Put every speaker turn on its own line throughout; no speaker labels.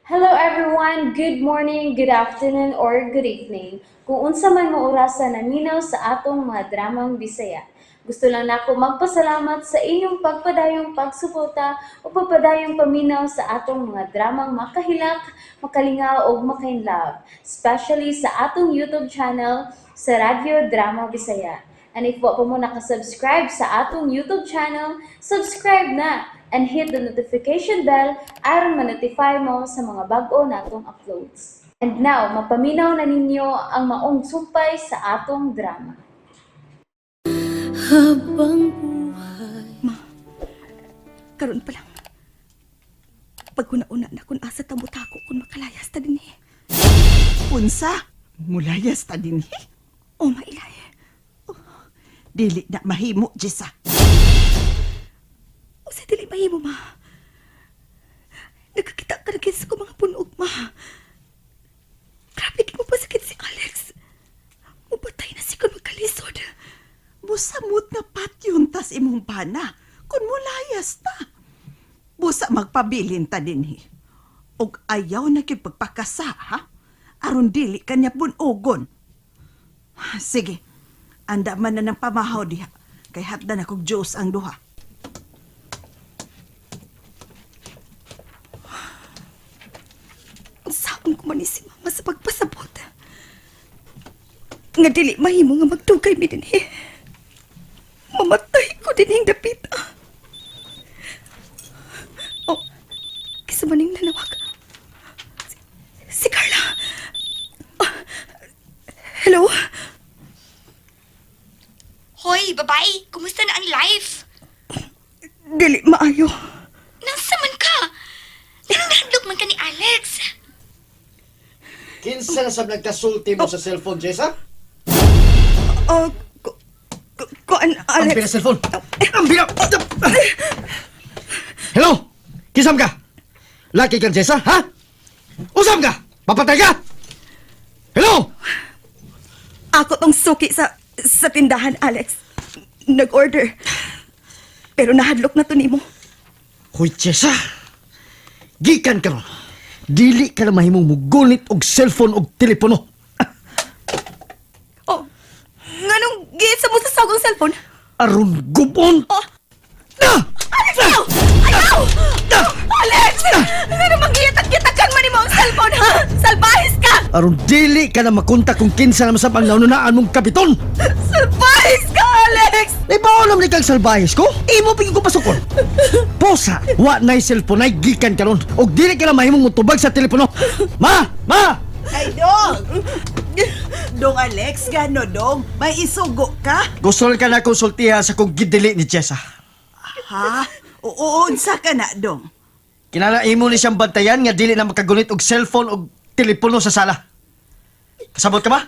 Hello everyone! Good morning, good afternoon, or good evening. Kung unsa man mo orasa naminaw sa atong mga dramang Bisaya. Gusto lang nako magpasalamat sa inyong pagpadayong pagsuporta o pagpadayong paminaw sa atong mga dramang makahilak, makalingaw ug makainlove, especially sa atong YouTube channel sa Radyo Drama Bisaya. And if wa pa mo nakasubscribe sa atong YouTube channel, subscribe na and hit the notification bell aron ma-notify mo sa mga bag-o natong uploads. And now, mapaminaw na ninyo ang maong sumpay sa atong drama.
Habang buhay.
Ma, karon pa lang. Paghuna-una na kung asa ta mutako kung makalayas ta dinhi.
Unsa? Mulayas ta dinhi?
O mailay.
Dili na mahimo, Jessa.
O sa dili mahimo, ma. Nagkakita ka na gid sa akong mga punog, ma. Grabe gid mo pasakit si Alex. Mupatay na si kun magkalisod.
Busamot na patyon tas imong bana kung mulayas ta. Busa magpabilin ta dinhi. Og ayaw na gyud pagpakasa, ha? Aron dili kanya bunogon. Sige, anda man na ng pamahaw diha. Kay hatdan akong Diyos ang duha.
Ang saon ko man ni si mama sa pagpasabot. Nga dili mahimo nga magdugay mi dinhi. Mamatay ko dinhing dapita. Oh, kisa man ning nanawag. Si Carla. Ah, hello?
Hoy, babae! Kumusta na ang life?
Dili maayo.
Nasa man ka? Nanghandok man ka ni Alex.
Kinsa na sab nagkasulti mo sa cellphone, Jessa?
Oh, ko,
Ang
Alex.
pila cellphone. Ang pila. Hello? Kisam ka? Laki kan Jessa, ha? Usam ka? Papatay ka? Hello?
Ako tong suki sa tindahan, Alex. Nag-order. Pero nahadlok na to nimo.
Hoy, Jessa. Gikan karon. Dili ka na mahimong mugunit og cellphone og telepono.
Oh, nganong giit sa mo sa sagong cellphone?
Aron gubon.
Oh,
Na!
Alex, ayaw! Ayaw! Alex! Ngano manggiyatag-gitakan man nimo ang cellphone, ha? Salbahis ka!
Aron dili ka na makontak kung kinsa na masab ang naununaan mong kapiton.
Salbahis ka, Alex!
Ibaon naman kang salbayes ko? Imo pigin ko pasukon. Posa, wa na'y cellphone ay gikan karon. Og dili ka na mahimong mutubag sa telepono. Ma! Ma!
Ay, dong! Dong Alex, gano dong? May isugo ka?
Gusto lang ka na konsultiha sa kong gidili ni Jessa.
Ha? Oo, unsa ka na, dong?
Kinala imo ni siyang bantayan nga dili na makagunit og cellphone og telepono sa sala. Kasabot ka ba?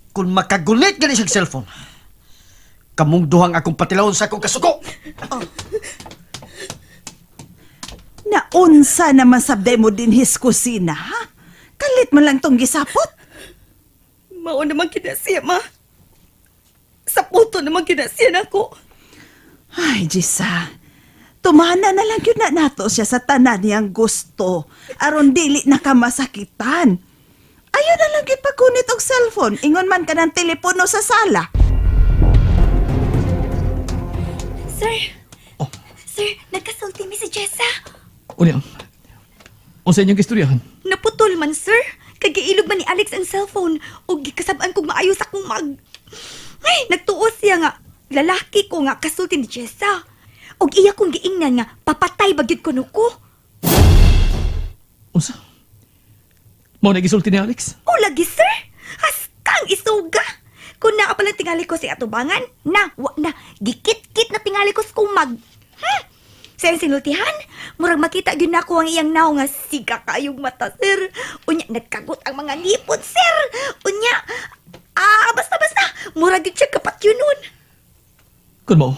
Kung makagunit gani siyang cellphone, kamong duhang akong patilawon sa akong kasuko.
Naunsa naman sabday mo din his kusina, ha? Kalit man lang tong gisapot.
Mao naman kina siya, ma. Sa puto naman kina siya nako.
Ay, Jessa. Tumana na lang yun na nato siya sa tanan niyang gusto. Aron dili na ka masakitan. Ayaw na lang yun pagkunit og cellphone. Ingon man ka ng telepono sa sala.
Sir!
Oh.
Sir, nagkasulti mi si Jessa.
Unya, unsa inyong gistoryahan?
Naputol man, sir. Kagiilog man ni Alex ang cellphone. O gikasab-an kog maayos akong mag... Ay, nagtuos siya nga. Lalaki ko nga kasulti ni Jessa. Og iya kong giingnan nga papatay ba gyud kuno ko.
Unsa? Mao na gisulti ni Alex?
O lagi, sir. Haskang isuga. Kung naa pala tingali ko sa atubangan, na, wa na, gikit-kit na tingali ko sa kumag. Sa iyang sinultihan, murag makita gyud nako ang iyang naong nga siga kayong mata, sir. Unya, nagkagot ang mga ngipon, sir. Unya, basta, basta, murag gyud siya kapat yun nun.
Kun mao,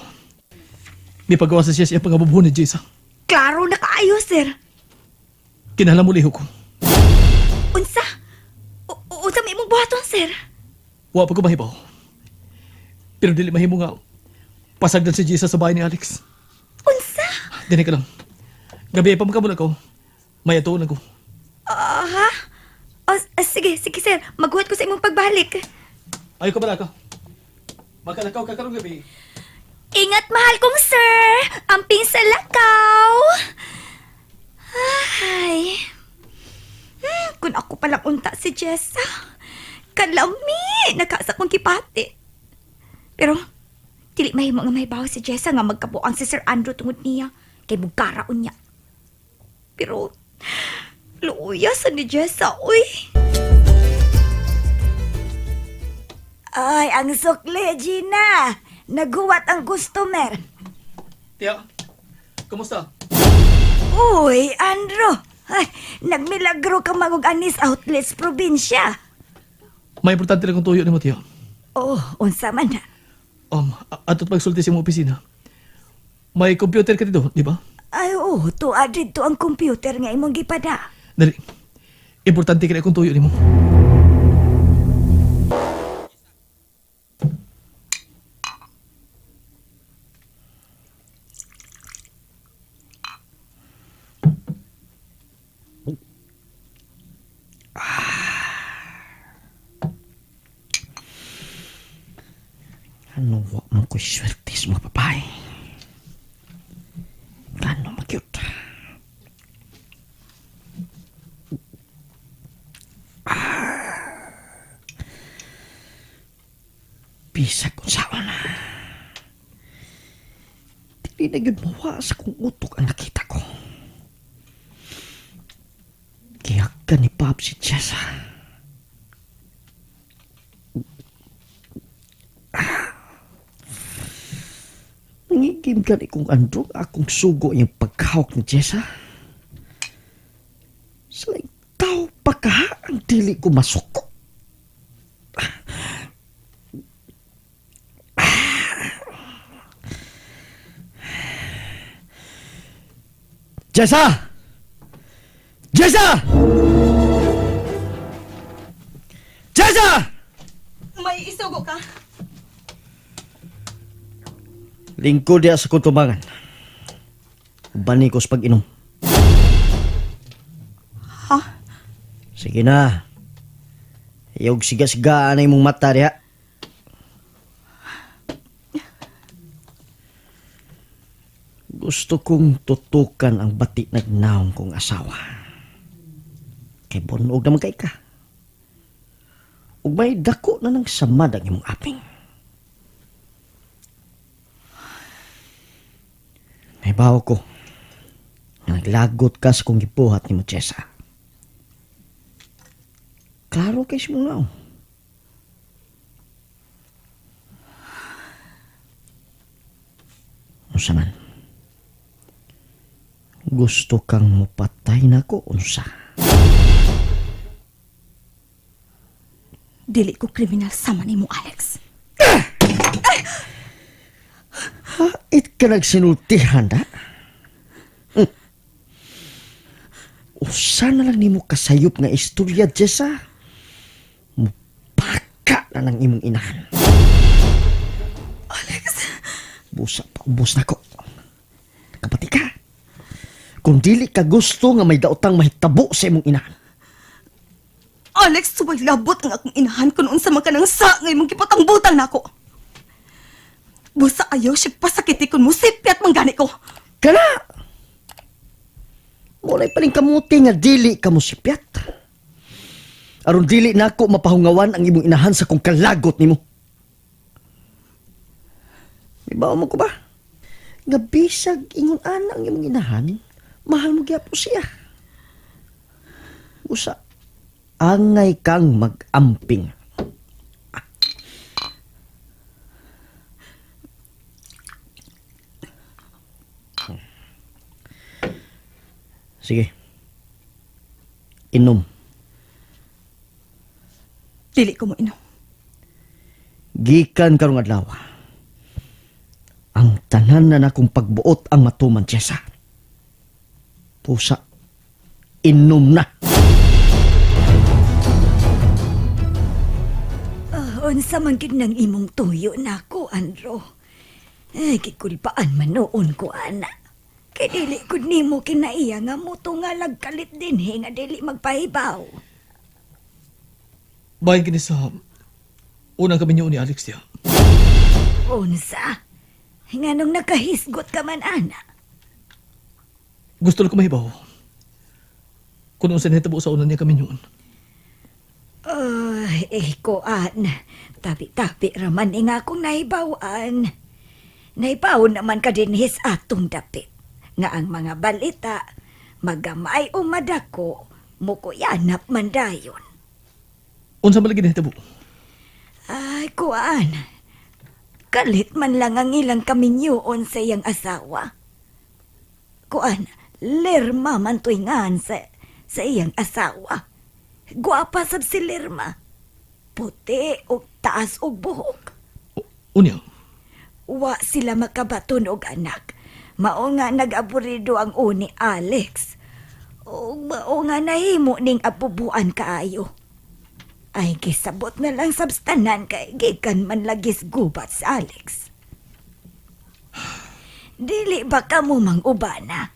mipagawa sa siya siya pangabubhon ni Jessa.
Klaro na kaayo, sir.
Kinahanglan mo liho ko.
Unsa? Unsa may imong buhaton, sir?
Wa pa ko mahibaw. Pero dili mahimo nga pasagdan si Jessa sa bahay ni Alex.
Unsa?
Dini ka lang. Gabi pa makamula ko. May atuon ako.
Ah, ha? Oh, sige, sige sir. Maghuwat ko sa imong pagbalik.
Ayaw ka bala ka. Makalakaw ka karong gabi.
Ingat mahal kong sir! Amping sa lakaw! Ay. Kung ako palang unta si Jessa. Kalami! Nakaasa kong kipati. Pero, dili mahimo nga mahibaw si Jessa nga magkabuang si Sir Andrew tungod niya. Kay bugkaraon niya. Pero, luya sa ni Jessa, uy!
Ay, ang sukli, Gina. Naguwat ang customer.
Tiya, kumusta?
Uy, Andrew. Ay, nagmilagro ka magug anis outlets probinsya.
May importante lang kong tuyo nimo, tiya.
Oh, unsa man na.
Atot pagsulti sa imong opisina. May computer ka dito, di ba?
Ay, oh, tuwa dito ang computer nga imong gipada.
Dali. Importante kaya akong tuyo nimo.
Ano wa man ko'y swerte sa mga babae? Gano makyut. Ah. Bisag kung saan na. Dili na yun mawa sa kong utok ang nakita ko. Gihagan ni Bob si Jessa. Nangigim gani kong andong akong sugo yung paghawak ni Jessa. Sa laing tao pa ka ang dili ko masuko. Jessa! Jessa! Jessa!
May isugo ka?
Lingkod diya sa kutubangan. Bani ko sa pag-inom.
Ha?
Sige na. Iyog siga-sigaan na imong mata diha. Gusto kong tutukan ang bati nagnaong kong asawa. Kay bunog naman kay ka. Ug may dako na ng samad ang imong aping. Naibaw ko. Nga naglagot ka sa kong gibuhat ni mo, Jessa. Klaro kay simungaw. Unsa man? Gusto kang mupatay na ko, unsa?
Dili ko kriminal sama nimo, Alex.
Hait ka nagsinultihan, da? Usa na lang nimo kasayop nga istorya, Jessa. Mupaka na ng imong inahan.
Alex!
Busa pa, ubos na ko. Kapati ka. Kung dili ka gusto nga may daotang mahitabo sa imong inahan.
Alex, suway labot ang akong inahan kung unsa man ka nang sa nga imong gipatangbutan nako. Busa ayaw siya pasakiti kun mo sipyat man gani ko.
Kana! Walay paling kamuti nga dili ka mo sipyat. Aron dili nako mapahungawan ang imong inahan sa kong kalagot nimo. Ibaw mo ko ba? Nga bisag ingon ana ang imong inahan, mahal mo gyapon siya. Usa, angay kang mag-amping. Sige. Inom.
Dili ko mo inom.
Gikan karong adlaw. Ang tanan na nakong pagbuot ang matuman, Jessa. Pusa, inom na.
Oh, unsa man gid nang imong tuyo nako, Andrew. Eh, gikulpaan man noon ko, ana. Kay dili gud nimo kinaiya nga mutungalag kalit dinhi nga dili magpahibaw.
Bahin kini sa unang kami ni Alex tiya.
Unsa? Nganong nakahisgot ka man ana?
Gusto lang ko mahibaw kung unsa nahitabo sa una niya kami yun.
Eh, kuan. Tabi-tabi raman eh nga akong nahibawan. Nahibaw naman ka dinhis atong dapit. Nga ang mga balita, magamay o madako, mukuyanap man dayon.
Unsa man lagi nahitabo?
Ay, kuan. Kalit man lang ang ilang kaminyoon sa iyang asawa. Kuan, lerma man tuingan sa iyang asawa. Guwapa sab si Lerma. Puti og taas og buhok.
Unya,
Wa sila makabaton og anak. Mao nga nag-aburido ang uni Alex. Og mao nga nahimo ning abubuan kaayo. Ay gisabot na lang sabstanan kay gikan man lagis gubat sa Alex. Dili ba ka mo mang ubana?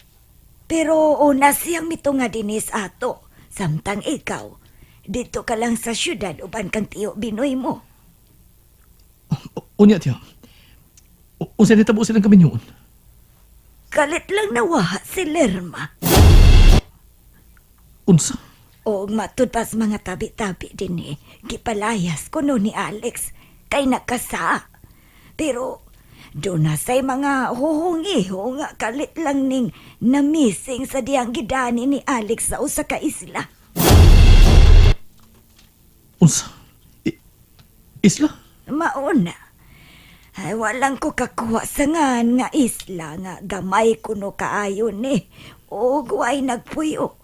Pero una siyang mitunga dinis ato, samtang ikaw. Dito ka lang sa syudad uban kang tiyo Binoy mo.
Unya tiya. Unsa nahitabo silang kami yun?
Kalit lang nawaha si Lerma.
Unsa?
O matud pa sa mga tabi-tabi din eh. Gipalayas ko no ni Alex kay nakasa. Pero doon na say mga huhungiho nga kalit lang ning namising sa diyang gidani ni Alex sa usa ka isla.
Unsa? Isla?
Mauna. Ay, walang ko kakuha sa ngan nga isla nga gamay kuno kaayo ni. O way nagpuyo.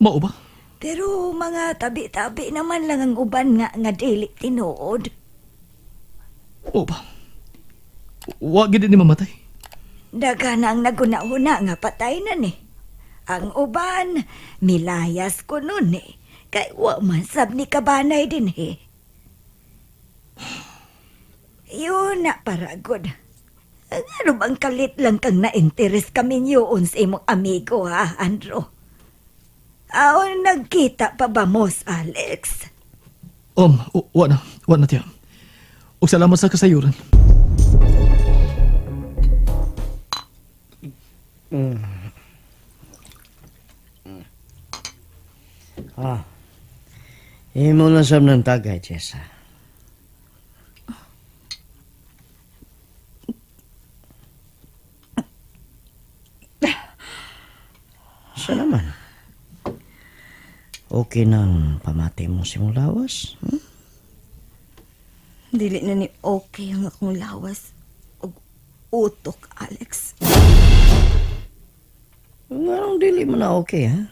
Mao ba?
Pero mga tabi-tabi naman lang ang uban nga nga dili tinuod.
Oo ba? Wa gid ni mamatay.
Daghan ang naguna-una nga patay na ni. Ang uban, milayas ko nun eh. Kay wa man sab ni kabanay din eh. Yun na paragod. Ano bang kalit lang kang na-interest kami niyoon sa imong amigo ha, Andrew? Aon nagkita pa ba mo sa Alex?
Wa na. Wa na tiya. Ug salamat sa kasayuran.
Ah. Imo na sab ng tagay, Jessa. Sa naman? Okay nang pamati mo si mong lawas? Hmm?
Dili na ni okay ang akong lawas ug utok, Alex.
Nganong dili mo na okay, ha?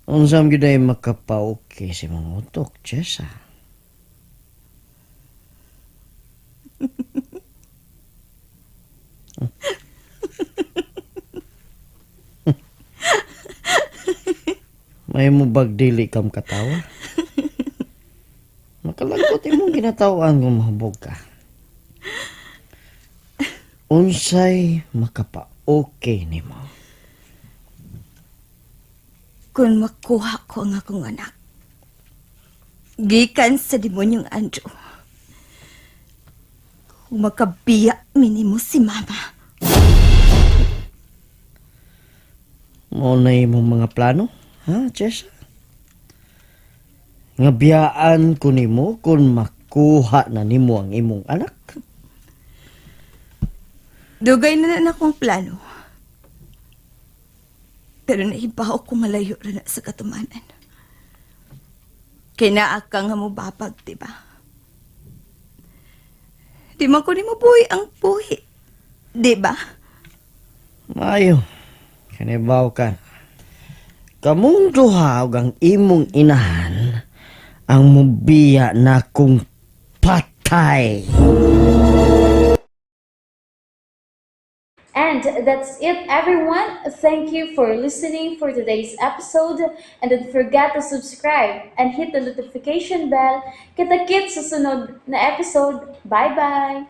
Unsam gyud ay makapa-okay si mong utok, Jessa. May mo bag dili kam katawa? Makalagkot imong ginatawan kung mahubog ka. Unsay makapa-okay nimo?
Kung makuha ko ang akong anak, gikan sa demonyong Andrew, kung makabiya minimo si Mama.
Mao na imong mga plano, ha, Jessa? Nga biyaan ko nimo kung makuha na nimo ang imong anak.
Dugay na na akong plano. Pero naibaw ko malayo ra na sa katumanan. Kay naa ka nga mobabag, di ba? Di man ko nimo buhi ang buhi. Di ba?
Maayo, kanibaw ka. Kamong duha ug ang imong inahan ang mubiya na kung patay.
And that's it, everyone. Thank you for listening for today's episode. And don't forget to subscribe and hit the notification bell. Kita-kits sa sunod na episode. Bye-bye!